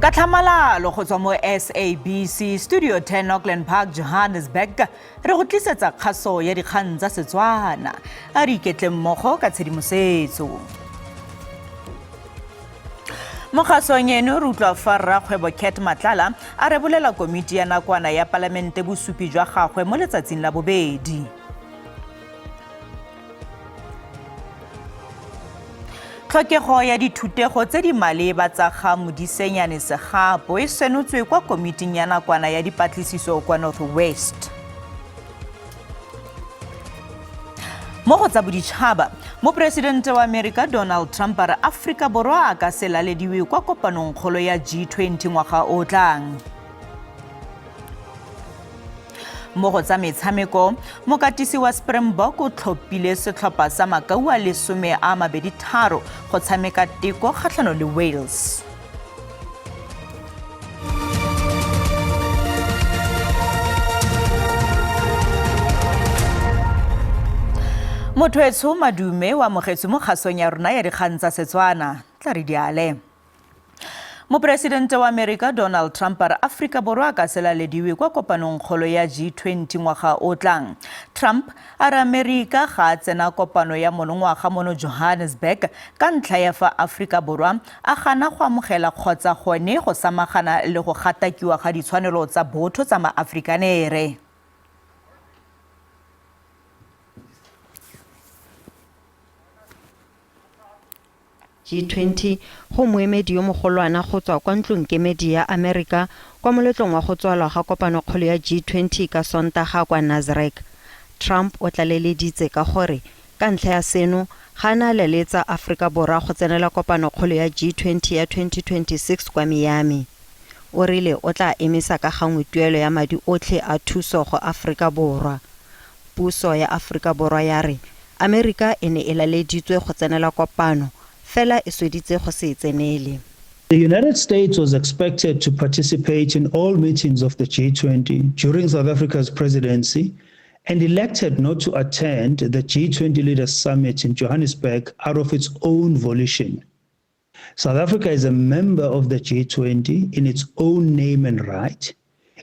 Ka tlhamalalo go tswa mo SABC Studio 10 Auckland Park, Johannesburg, re go tlisetsa kgaso ya dikgang tsa Setswana. A re iketleng mmogo ka tshedimosetso. Mo kgasong eno re utlwa fa rrakgwebo Cat Matlala a rebolela komiti ya nakwana ya palamente bosupi jwa gagwe mo letsatsing la bobedi. Tlhokego ya dithutego tse di maleba tsa ga Modisenyane Segapo e senotswe kwa komiting ya nakwana ya dipatlisiso kwa North West. Mo go tsa boditšhaba, moporesidente wa Amerika Donald Trump a re Aforika Borwa a ka se lalediwe kwa kopanong kgolo ya G20 ngwaga o tlang. Mo go tsa metshameko, mokatisi wa Springbok o tlhophile setlhopha sa makau a 23 go tshameka teko kgatlhanong le Wales. Motho etsho Madume o amogetswe mo kgasong ya rona ya dikgang tsa Setswana. Tla re diale. Moporesidente wa Amerika Donald Trump a re Aforika Borwa a ka se lalediwe kwa kopanong kgolo ya G20 ngwaga o tlang. Trump a re Amerika ga a tsena kopano ya monongwaga mono Johannesburg ka ntlha ya fa Aforika Borwa a gana go amogela kgotsa gone go samagana le go gatakiwa ga ditshwanelo tsa botho tsa maAfrikanere. G20, go moemedi yo mogolwana go tswa kwa ntlong-kemedi ya Amerika kwa moletlong wa go tswalwa ga kopanokgolo ya G20 ka Sontaga kwa Nasrec. Trump o tlaleleditse ka gore ka ntlha ya seno, ga a na a laletsa Aforika Borwa go tsenela kopanokgolo ya G20 ya 2026 kwa Miami. O rile o tla emisa ka gangwe tuelo ya madi otlhe a thuso go Aforika Borwa. Puso ya Aforika Borwa ya re Amerika e ne e laleditswe go tsenela kopano, fela e sweditse go se e tsenele. The United States was expected to participate in all meetings of the G20 during South Africa's presidency and elected not to attend the G20 Leaders Summit in Johannesburg out of its own volition. South Africa is a member of the G20 in its own name and right.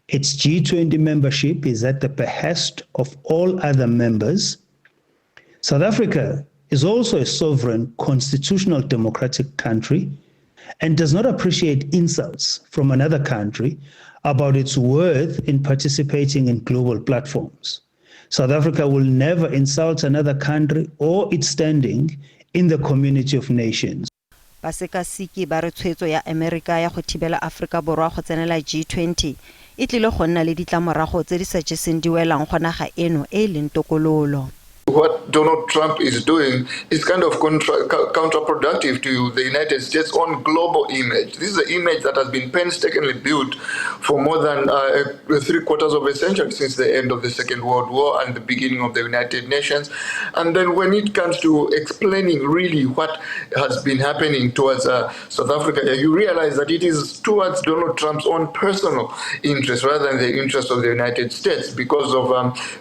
Its G20 membership is at the behest of all other members. South Africa is also a sovereign, constitutional, democratic country and does not appreciate insults from another country about its worth in participating in global platforms. South Africa will never insult another country or its standing in the community of nations. Basekaseki ba re tshwetso ya Amerika ya go thibela Aforika Borwa go tsenela G20 e tlile go nna le ditlamorago tse di sa jeseng di welang go naga eno e e leng tokololo. What Donald Trump is doing is kind of counterproductive to the United States' own global image. This is an image that has been painstakingly built for more than 3/4 of a century since the end of the Second World War and the beginning of the United Nations. And then when it comes to explaining really what has been happening towards South Africa, you realize that it is towards Donald Trump's own personal interest rather than the interest of the United States, because of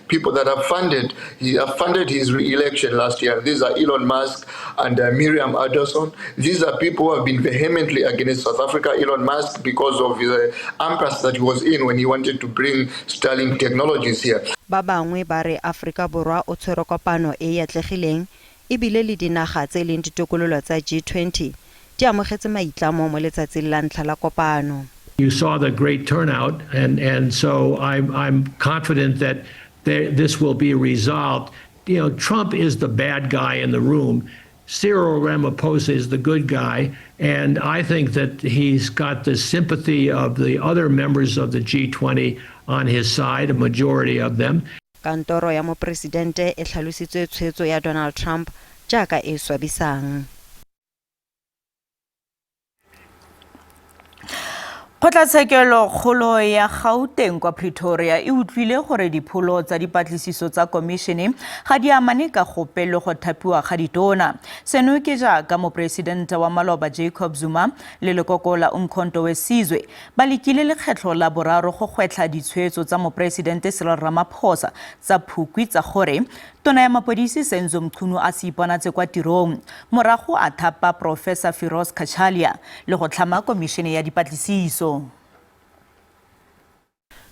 people that have funded, he have funded his re-election last year. These are Elon Musk and Miriam Adelson. These are people who have been vehemently against South Africa. Elon Musk, because of the impasse that he was in when he wanted to bring Starlink technologies here. Ba bangwe ba re Aforika Borwa o tshwere kopano e e atlegileng ebile le dinaga tse e leng ditokololo tsa G20 di amogetse maitlamo mo letsatsing la ntlha la kopano. You saw the great turnout, and so I'm confident that this will be resolved. Trump is the bad guy in the room. Cyril Ramaphosa is the good guy, and I think that he's got the sympathy of the other members of the G20 on his side, a majority of them. Kantoro ya moporesidente e tlhalositse tshwetso ya Donald Trump jaaka e swabisang. Kgotlatshekelo kgolo ya Gauteng kwa Pretoria e utlwile gore dipholo tsa dipatlisiso tsa komišene ga di amane ka gope le go thapiwa ga ditona. Seno ke jaaka moporesidente wa maloba Jacob Zuma le lekoko la Umkhonto we Sizwe ba lekile lekgetlho la boraro go gwetlha ditshwetso tsa moporesidente Cyril Ramaphosa tsa Phukwi tsa gore Tona ya mapodisi Senzo Mchunu a se iponatse kwa tirong, morago a thapa Professor Firoz Cachalia le go tlhama komišene ya dipatlisiso.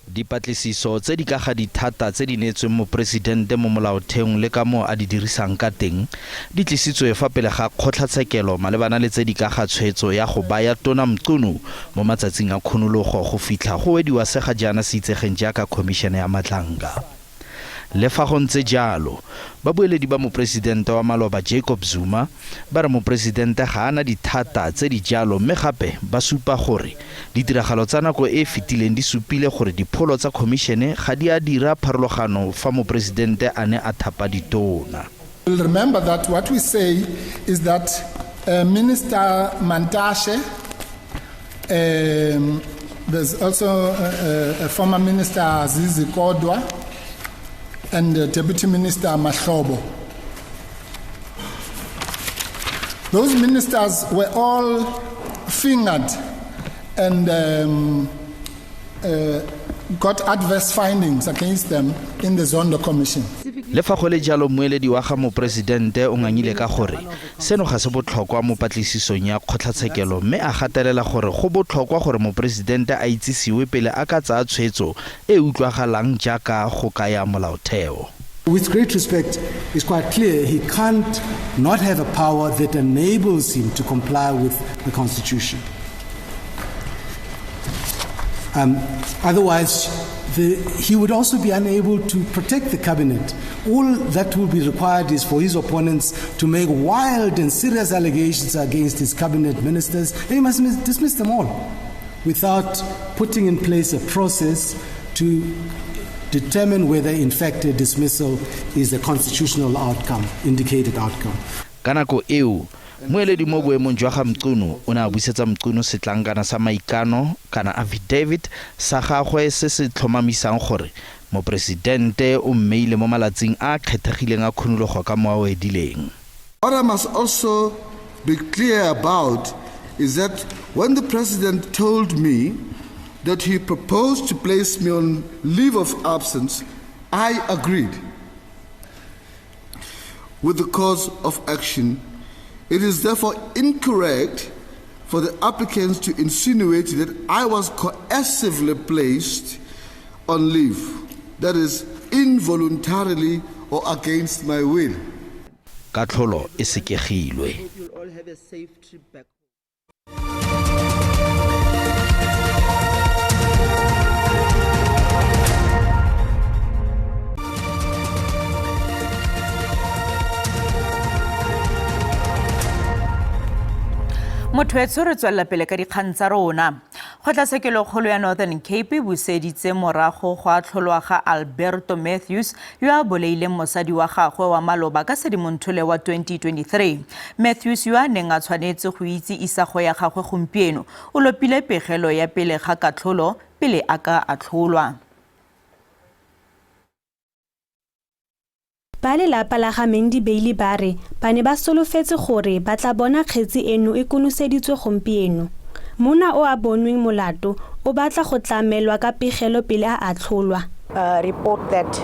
Dipatlisiso tse di ka ga dithata tse di neetsweng Moporesidente mo Molaotheong le ka moo a di dirisang ka teng di tlisitswe fa pele ga kgotlatshekelo malebana le tse di ka ga tshwetso ya go baya Tona Mchunu mo matsatsing a khunologo go fitlha go wediwa se ga jaana se itsegeng jaaka Khomišene ya Madlanga. Le fa go ntse jalo, babueledi ba moporesidente wa maloba Jacob Zuma ba re moporesidente ga a na dithata tse di jalo mme gape ba supa gore ditiragalo tsa nako e e fetileng di supile gore dipholo tsa khomišene ga di a dira pharologano fa moporesidente a ne a thapa ditona. You'll remember that what we say is that Minister Mantashe, there's also a former Minister Zizi Kodwa, and Deputy Minister Mahlobo. Those ministers were all fingered and got adverse findings against them in the Zondo Commission. Le fa go le jalo, mmueledi wa ga moporesidente o ngangile ka gore seno ga se botlhokwa mo patlisisong ya kgotlatshekelo mme a gatelela gore go botlhokwa gore moporesidente a itsisiwe pele a ka tsaya tshwetso e e utlwagalang jaaka go kaya molaotheo. With great respect, it's quite clear he can't not have a power that enables him to comply with the Constitution. Otherwise, he would also be unable to protect the cabinet. All that will be required is for his opponents to make wild and serious allegations against his cabinet ministers, and he must dismiss them all without putting in place a process to determine whether, in fact, a dismissal is a constitutional outcome, indicated outcome. Ka nako eo, moeledi mo boemong jwa ga Mchunu o ne a busetsa Mchunu setlankana sa maikano kana affidavit sa gagwe se se tlhomamisang gore moporesidente o mmeile mo malatsing a a kgethegileng a khunologo ka mo a wedileng. What I must also be clear about is that when the president told me that he proposed to place me on leave of absence, I agreed with the course of action. It is therefore incorrect for the applicants to insinuate that I was coercively placed on leave, that is, involuntarily or against my will. Katlholo e sekegilwe. Motho etsho, re tswelela pele ka dikgang tsa rona. Kgotlatshekelokgolo ya Northern Cape e buseditse morago go atlholwa ga Alberto Matthews yo a bolaileng mosadi wa gagwe wa maloba ka Sedimonthole wa 2023. Matthews, yo a neng a tshwanetse go itse isago ya gagwe gompieno, o lopile pegelo ya pele ga katlholo pele a ka atlholwa. Ba lelapa la ga Mandy Bailey ba re ba ne ba solofetse gore ba tla bona kgetsi eno e konoseditswe gompieno. Monna o a bonweng molato o batla go tlamelwa ka pegelo pele a atlholwa. A report that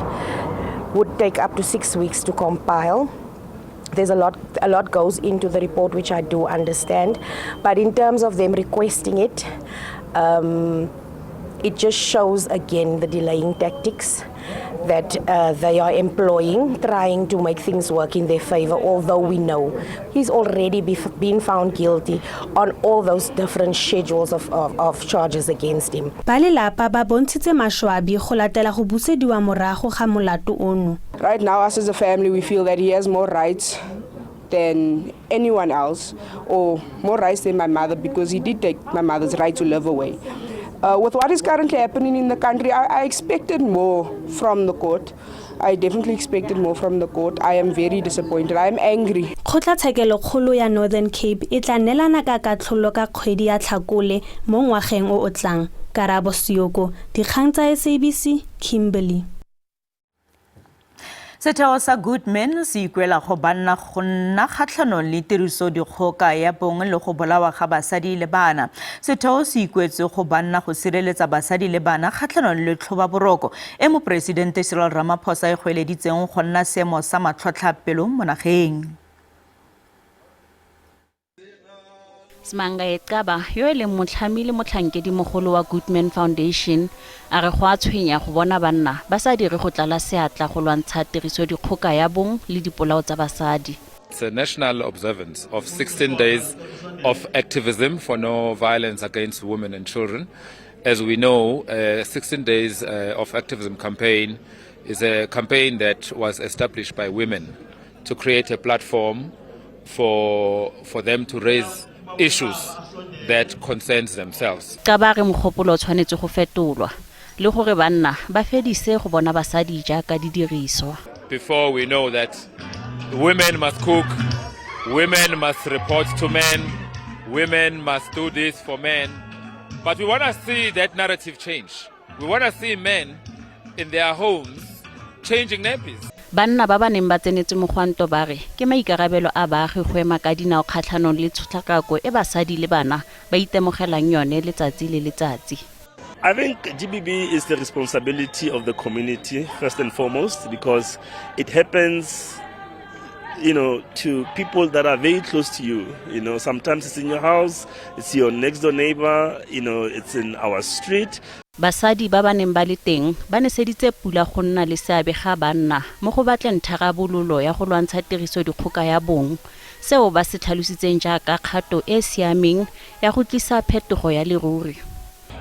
would take up to 6 weeks to compile. There's a lot goes into the report, which I do understand. But in terms of them requesting it, it just shows again the delaying tactics that they are employing, trying to make things work in their favor, although we know he's already been found guilty on all those different schedules of charges against him. Ba lelapa ba bontshitse maswabi go latela go busediwa morago ga molato ono. Right now, us as a family, we feel that he has more rights than anyone else, or more rights than my mother, because he did take my mother's right to live away. With what is currently happening in the country, I expected more from the court. I definitely expected more from the court. I am very disappointed. I am angry. Kgotlatshekelokgolo ya Northern Cape e tla neelana ka katlholo ka kgwedi ya Tlhakole mo ngwageng o o tlang. Karabo Siyoko, Dikgang tsa SABC, Kimberley. Setheo sa Goodman se ikuela go banna go nna kgatlhanong le tirisodikgoka ya bong le go bolawa ga basadi le bana. Setheo se ikuetse go banna go sireletsa basadi le bana kgatlhanong le tlhobaboroko e Moporesidente Cyril Ramaphosa e goeleditseng go nna seemo sa matlhotlhapelo mo nageng. Smanga Xaba, yo e leng motlhami le motlhankedimogolo wa Goodman Foundation, a re go a tshwenya go bona banna ba sa dire go tlala seatla go lwantsha tirisodikgoka ya bong le dipolao tsa basadi. It's a national observance of 16 days of activism for no violence against women and children. As we know, 16 days of activism campaign is a campaign that was established by women to create a platform for them to raise issues that concerns themselves. Xaba a re mogopolo o tshwanetse go fetolwa le gore banna ba fedise go bona basadi jaaka didiriswa. Before, we know that women must cook, women must report to men, women must do this for men. But we want to see that narrative change. We want to see men in their homes changing nappies. Banna ba ba neng ba tsenetse mogwanto ba re ke maikarabelo a baagi go ema ka dinao kgatlhanong le tshotlakako e basadi le bana ba itemogelang yone letsatsi le letsatsi. I think GBV is the responsibility of the community first and foremost, because it happens to people that are very close to you. Sometimes it's in your house, it's your next door neighbor, it's in our street. Basadi ba ba neng ba le teng ba neseditse pula go nna le seabe ga banna mo go batleng tharabololo ya go lwantsha tirisodikgoka ya bong, seo ba se tlhalositseng jaaka kgato e e siameng ya go tlisa phetogo ya leruri.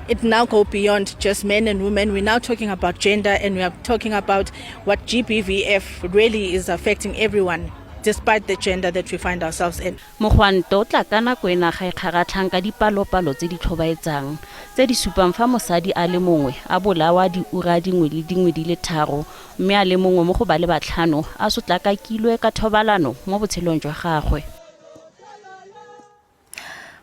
It now go beyond just men and women. We're now talking about gender, and we are talking about what GBVF really is affecting everyone, despite the gender that we find ourselves in. Mogwanto o tla ka nako e naga e kgaratlhang ka dipalopalo tse di tlhobaetsang tse di supang fa mosadi a le mongwe a bolawa diura dingwe le dingwe di le tharo, mme a le mongwe mo go ba le batlhano a sotlakakilwe ka thobalano mo botshelong jwa gagwe.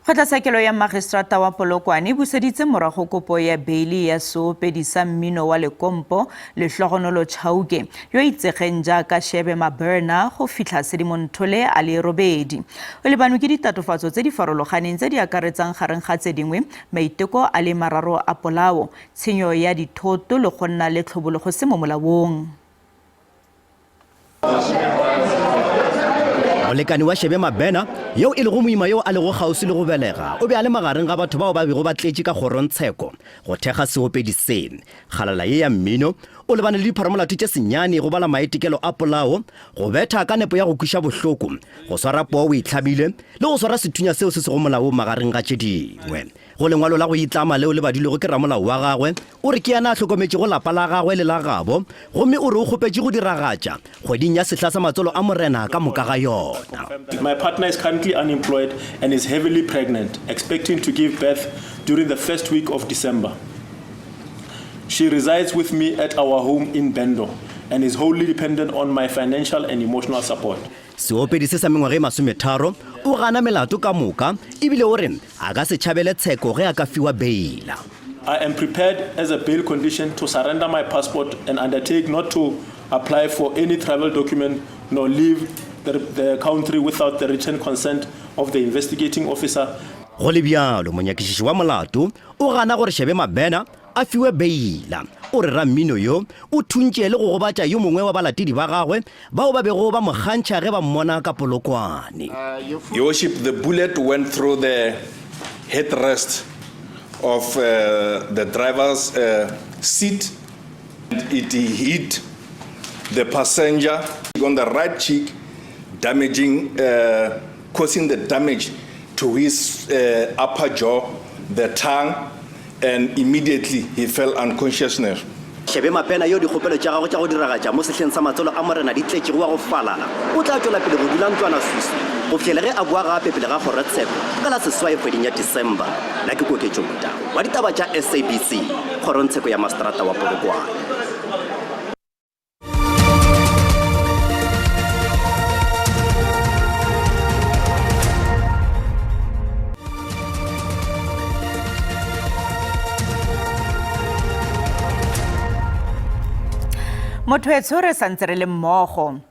Kgotlatshekelo ya Magistrata wa Polokwane e buseditse morago kopo ya beili ya seopedi sa mmino wa lekompo Lehlogonolo Chauke, yo itsegeng jaaka Shebe Maberna, go fitlha Sedimonthole a le 8. O lebanwe ke ditatofatso tse di farologaneng tse di akaretsang, gareng ga tse dingwe, maiteko a le mararo a polao, tshenyo ya dithoto le go nna le tlhobologo se mo molaong. Molekane wa Shebe Mabena, yeo e lego moima yo a lego kgauswi le go belega, o be a le magareng ga batho bao ba bego ba tletše ka kgorongtsheko go thekga seopedi se. Kgalala ye ya mmino o lebane le dipharamolato tše 9, go bala maitekelo a polao, go betha ka nepo ya go kweša bohloko, go swara poo o itlhamile le go swara sethunya seo se sego molaong, magareng ga tše dingwe. Go lengwalo la go itlama leo le badilwego ke ramolao wa gagwe, o re ke yena a hlokometšego lapa la gagwe le la gabo, gomme o re o kgopetše go diragatša kgweding ya sehla sa matsolo a Morena ka moka ga yona. My partner is currently unemployed and is heavily pregnant, expecting to give birth during the first week of December. She resides with me at our home in Bendo and is wholly dependent on my financial and emotional support. Seopedi se sa mengwaga e 30 o gana melato ka moka, ebile o re a ka se tšhabele tsheko ge a ka fiwa beila. I am prepared as a bail condition to surrender my passport and undertake not to apply for any travel document nor leave the country without the written consent of the investigating officer. Go le bjalo, monyakišiši wa molato o gana gore Shebe Mabena a fiwe beila. O re rammino yo o thuntše le go gobatša yo mongwe wa balatedi ba gagwe bao ba bego ba mo kgantšha ge ba mmona ka Polokwane. Your Worship, the bullet went through the headrest of the driver's seat. It hit the passenger on the right cheek, damaging, causing the damage to his upper jaw, the tongue, and immediately he fell unconsciousness. Shebe Mapena, yo dikgopelo tša gagwe tša go diragatša mo sehleng sa matsolo a Morena di tletšego wa go falala, o tla tšwela pele go dula ntlwana swiswi. go fihlela ge a boa gape pele ga kgorotsheko ka la seswai kgweding ya December. Nna ke Koketšo Motau wa ditaba tša SABC, kgorongtsheko ya maseterata wa Polokwane. Motho etsho re santse re le mmogo.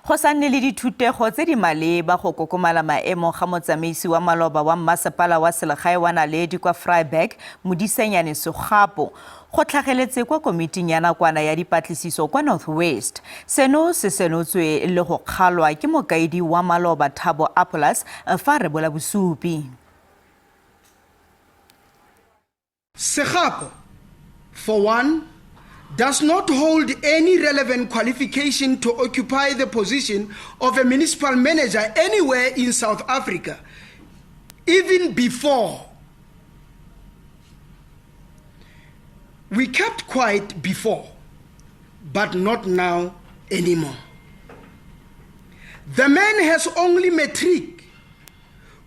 Go sa nne le dithutego tse di maleba go kokomala maemo ga motsamaisi wa maloba wa mmasepala wa selegae wa Naledi kwa Vryburg, Modisenyane Segapo, go tlhageletse kwa komiting ya nakwana ya dipatlisiso kwa North West. Seno se senotswe le go kgalwa ke mokaedi wa maloba Thabo Apolas fa a rebola bosupi. Segapo, for one, does not hold any relevant qualification to occupy the position of a municipal manager anywhere in South Africa, even before. We kept quiet before, but not now anymore. The man has only matric,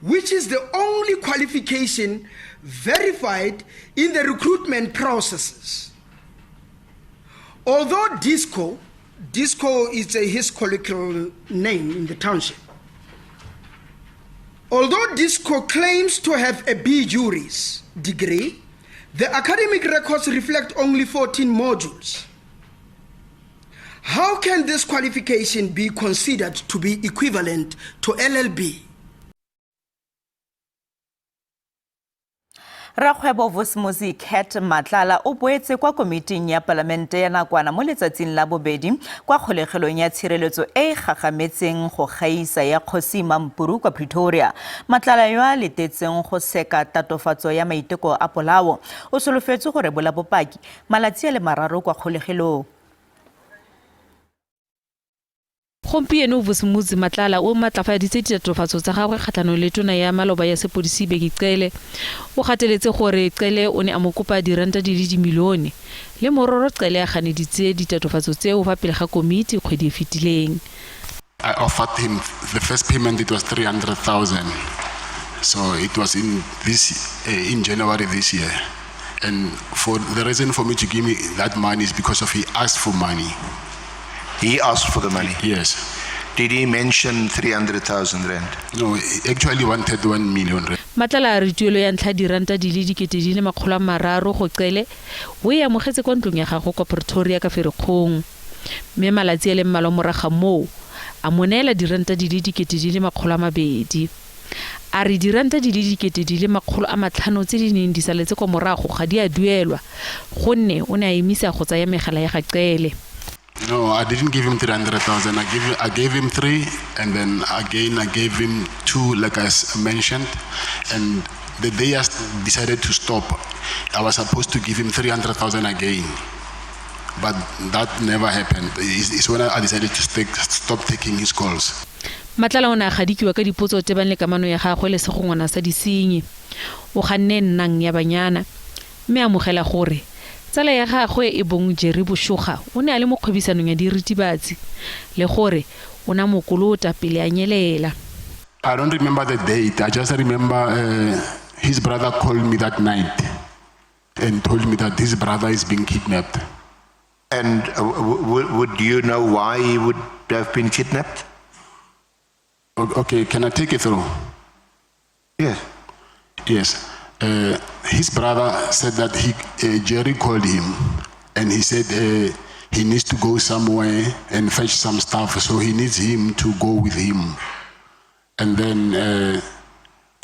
which is the only qualification verified in the recruitment processes. Although Disco, Disco is a, his colloquial name in the township, although Disco claims to have a B Juris degree, the academic records reflect only 14 modules. How can this qualification be considered to be equivalent to LLB? Rakgwebo Vusimuzi Cat Matlala o boetse kwa komiting ya palamente ya nakwana mo letsatsing la bobedi kwa kgolegelong ya tshireletso e e gagametseng go gaisa ya Kgosi Mampuru kwa Pretoria. Matlala yo a letetseng go seka tatofatso ya maiteko a polao o solofetswe go rebola bopaki malatsi a le mararo kwa kgolegelong. Gompieno Vusimuzi Matlala o matlafaditse ditatofatso tsa gagwe kgatlhanong le tona ya maloba ya sepodisi Bheki Cele. O gateletse gore Cele o ne a mo kopa diranta di le dimilione, le mororo Cele a ganeditse ditatofatso tseo fa pele ga komiti kgwedi e fetileng. I offered him the first payment, it was 300,000. So it was in this in January this year. And for the reason for me to give me that money is because of he asked for money. He asked for the money? Yes. Did he mention 300,000 rand? No, he actually wanted 1 million rand. Matlala a re tuelo ya ntlha diranta di le 300,000 go Cele o e amogetse kwa ntlong ya gagwe kwa Pretoria ka Ferikgong. Mme malatsi a le mmalwa morago ga moo a mo neela diranta di le 200,000. A re diranta di le 500,000 tse di neng di saletse kwa morago ga di a duelwa gonne o ne a emisa go tsaya megala ya ga Cele. No, I didn't give him 300,000. I gave, I gave him three, and then again I gave him two, like I mentioned. And the day I decided to stop, I was supposed to give him 300,000 again. But that never happened. It's, it's when I decided to stop taking his calls. Matlala o ne a gadikiwa ka dipotso tebang le kamano ya gagwe le segongwana sa disenyi. O ganne nnang ya banyana mme a amogela gore tsala ya gagwe e bong Jerry Boshoga o ne a le mo kgwebisanong ya diritibatsi le gore o ne a mo kolota pele a nyelela. I don't remember the date. I just remember his brother called me that night and told me that his brother is being kidnapped. And would you know why he would have been kidnapped? Okay, can I take it through? Yes. Yes. His brother said that he Jerry called him and he said he needs to go somewhere and fetch some stuff, so he needs him to go with him. And then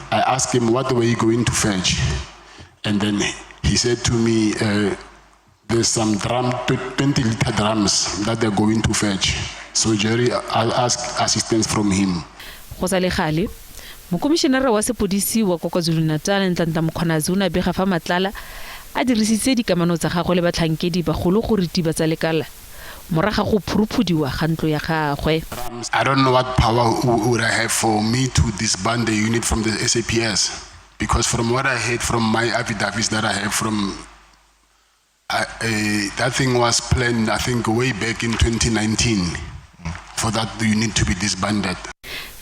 I asked him, what were you going to fetch? And then he said to me, there's some drum, 20 liter drums that they're going to fetch. So Jerry, I asked assistance from him. Go sa le gale, mokomišenara wa sepodisi wa kwa KwaZulu-Natal Nhlanhla Mkhwanazi o ne a bega fa Matlala a dirisitse dikamano tsa gagwe le batlhankedi bagolo go ritibatsa lekala morago ga go phuruphudiwa ga ntlo ya gagwe. I don't know what power would I have for me to disband the unit from the SAPS, because from what I heard from my affidavits that I have from, that thing was planned, I think, way back in 2019 for that unit to be disbanded.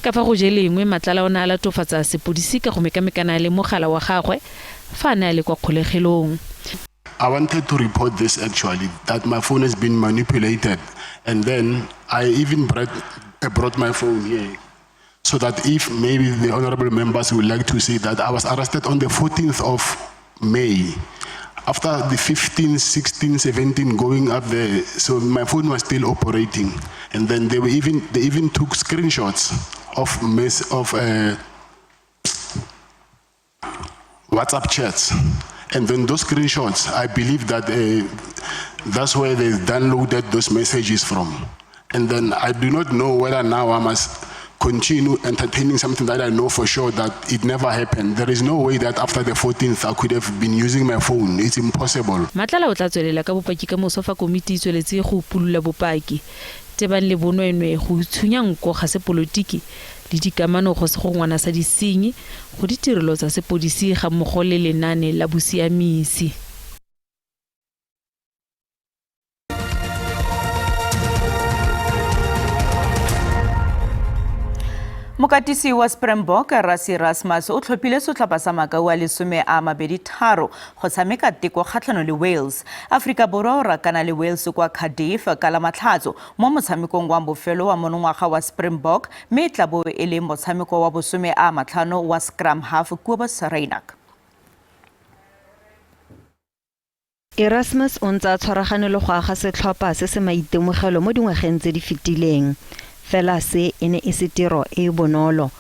Ka fa go je lengwe, Matlala o ne a latofatsa sepodisi ka go mekamekana le mogala wa gagwe fa a ne a le kwa kgolegelong. I wanted to report this actually, that my phone has been manipulated. And then I even brought, brought my phone here so that if maybe the honorable members would like to see that I was arrested on the 14th of May. After the 15, 16, 17 going up there, so my phone was still operating. And then they were even, they even took screenshots of, mess, of WhatsApp chats. And then those screenshots, I believe that that's where they downloaded those messages from. And then I do not know whether now I must continue entertaining something that I know for sure that it never happened. There is no way that after the 14th I could have been using my phone. It's impossible. Matlala o tla tswelela ka bopaki ka moso fa komiti e tsweletse go upolola bopaki tebang le bonweenwee, go itshunya nko ga sepolotiki le dikamano go segongwana sa disenyi go ditirelo tsa sepodisi ga mmogo le lenaane la bosiamisi. Mokatisi wa Springbok Rassie Erasmus o tlhophile setlhopha sa makau a 23 go tshameka teko kgatlhanong le Wales. Aforika Borwa o rakana le Wales kwa Cardiff ka la Matlhatso mo motshamekong wa bofelo wa monongwaga wa Springbok, mme e tla bo e le motshameko wa bosome a matlhano wa scrum half Cobus Reinach. Erasmus o ntse a tshwaragane le go aga setlhopha se se maitemogelo mo dingwageng tse di fetileng. Fela se e ne e se tiro e e bonolo.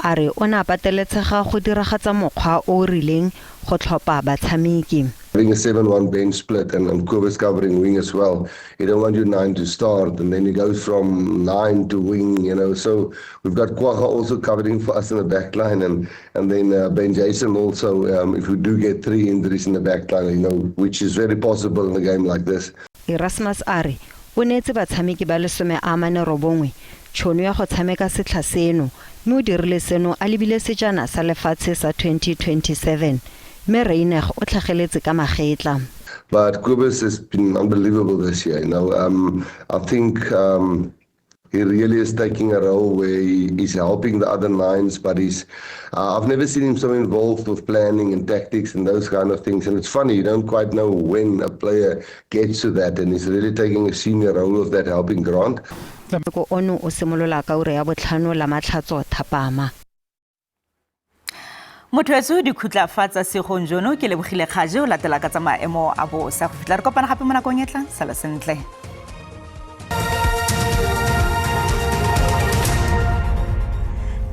A re o ne a pateletsega go diragatsa mokgwa o o rileng go tlhopha batshameki. Having a 7-1 bench split and Cobus covering wing as well. You don't want your 9 to start, and then he goes from 9 to wing, you know. So we've got Kwagga also covering for us in the back line, and then Ben Jason also, if we do get 3 injuries in the back line, you know, which is very possible in a game like this. Erasmus a re o neetse batshameki ba 49 tšhono ya go tshameka setlha seno, mme o dirile seno a lebile sejana sa lefatshe sa 2027. Mme Reinach o tlhageletse ka magetla. But Cobus has been unbelievable this year, you know. I think he really is taking a role where he is helping the other nines, but I've never seen him so involved with planning and tactics and those kind of things. And it's funny, you don't quite know when a player gets to that, and he's really taking a senior role of that, helping Grant. Motshameko ono o simolola ka ura ya botlhano la Matlhatso thapama. Motho dikhutla fa tsa segong jono ke lebogile kgaje o latela ka tsa maemo a bosa go fitlha re kopana gape mo nakong e tlang, sala sentle.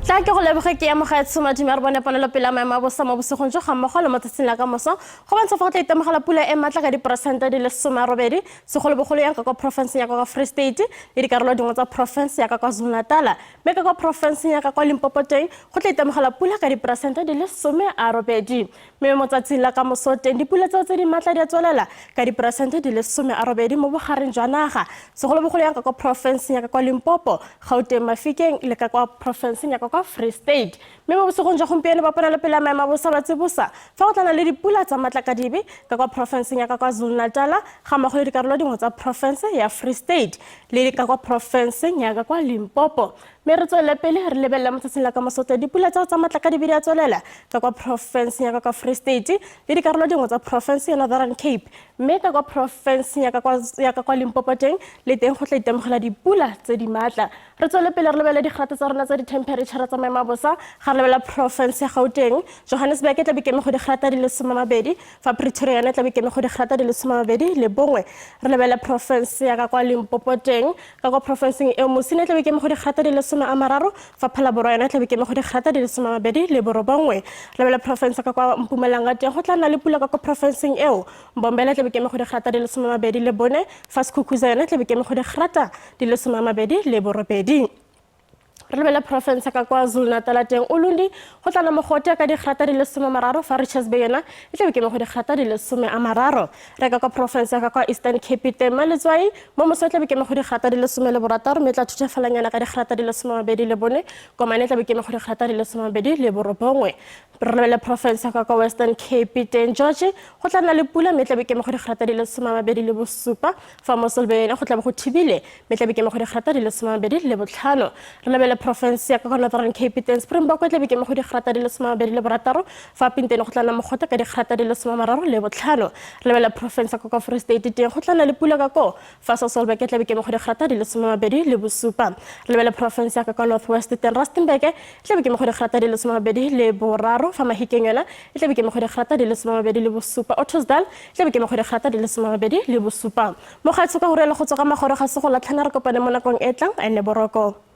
Tla ke go leboge ke amogetse madimo a re bone ponelopele ya maemo a bosa mo bosigong jo ga mmogo le mo tsatsing la ka moso go bontsha fa go tla itemogela pula e maatla ka diperesente di le 80, segolobogolo yang ka kwa porofenseng ya ka kwa Free State le dikarolo dingwe tsa porofense ya ka kwa KwaZulu-Natal, mme ka kwa porofenseng ya ka kwa Limpopo teng go tla itemogela pula ka diperesente di le 80, mme mo tsatsing la ka moso teng dipula tseo tse di maatla di a tswelela ka diperesente di le 80 mo bogareng jwa naga, segolobogolo yang ka kwa porofenseng ya ka kwa Limpopo, Gauteng, Mafikeng le ka kwa porofenseng ya ka kwa Free State. Mme mo bosigong jwa gompieno ba ponelopele ya maemo a bosa ba tsibosa fa go tlana le dipula tsa matlakadibe ka kwa porofenseng ya ka kwa KwaZulu-Natal ga mmogo le dikarolo dingwe tsa porofense ya Free State le ka kwa porofenseng ya ka kwa Limpopo. Mme re tswelele pele re lebelele mo tsatsing la ka mosotle dipula tseo tsa matlakadibe di a tswelela ka kwa porofenseng ya ka kwa Free State le dikarolo dingwe tsa porofense ya Northern Cape, mme ka kwa porofenseng ya ka kwa Limpopo teng le teng go tla itemogela dipula tse di maatla. Re tswele pele re lebelele digrata tsa rona tsa di-temperature tsa maemo a bosa. Ga re lebelela porofense ya Gauteng, Johannesburg e tla be keme go digrata di le 20, fa Pretoria yone e tla be keme go digrata di le 21. Re lebelele porofense ya ka kwa Limpopo teng, ka kwa porofenseng eo Mosina e tla be keme go digrata di le 30, fa Phalaborwa yone e tla be keme go digrata di le 29. Re lebelele porofense ka kwa Mpumalanga teng, go tla nna le pula ka kwa porofenseng eo, Mbombela e tla be keme go digrata di le 24, fa Skukuza yone e tla be keme go digrata di le 28. Re lebelele porofense ka kwa KwaZulu-Natal teng, Ulundi go tla nna mogote ka digrata di le 30, fa Richards Bay yona e tla be keme go digrata di le 30. Re ka kwa porofense ka kwa Eastern Cape teng, Maletswai mo moso e tla be keme go digrata di le 16, mme e tla thutafalanyana ka digrata di le 24, Komane e tla be keme go digrata di le 29. Re lebelele porofense ka kwa Western Cape teng, George go tla nna le pula mme e tla be keme go digrata di le 27, fa Mossel Bay yone go tla be go thibile mme e tla be keme go digrata di le 25. Re lebelele Porofense ya ka kwa Northern Cape teng Springbok e tlabe ke mo go digrata di le 26 fa Pintene go tla nna mogote ka digrata di le 35. Re lebelele porofense ya ka kwa Free State teng go tla nna le pula ka koo fa Sasolburg e tlabe ke mo go digrata di le 27. Re lebelele porofense ya ka kwa North West teng Rustenburg e tlabe ke mo go digrata di le 23 fa Mahikeng yona e tlabe ke mo go digrata di le 27. Ottosdal e tlabe ke mo go digrata di le 27. Mo gaetsho ka go rialo go tswa ka magoro ga se go latlhana re kopane mo nakong e tlang a nne boroko.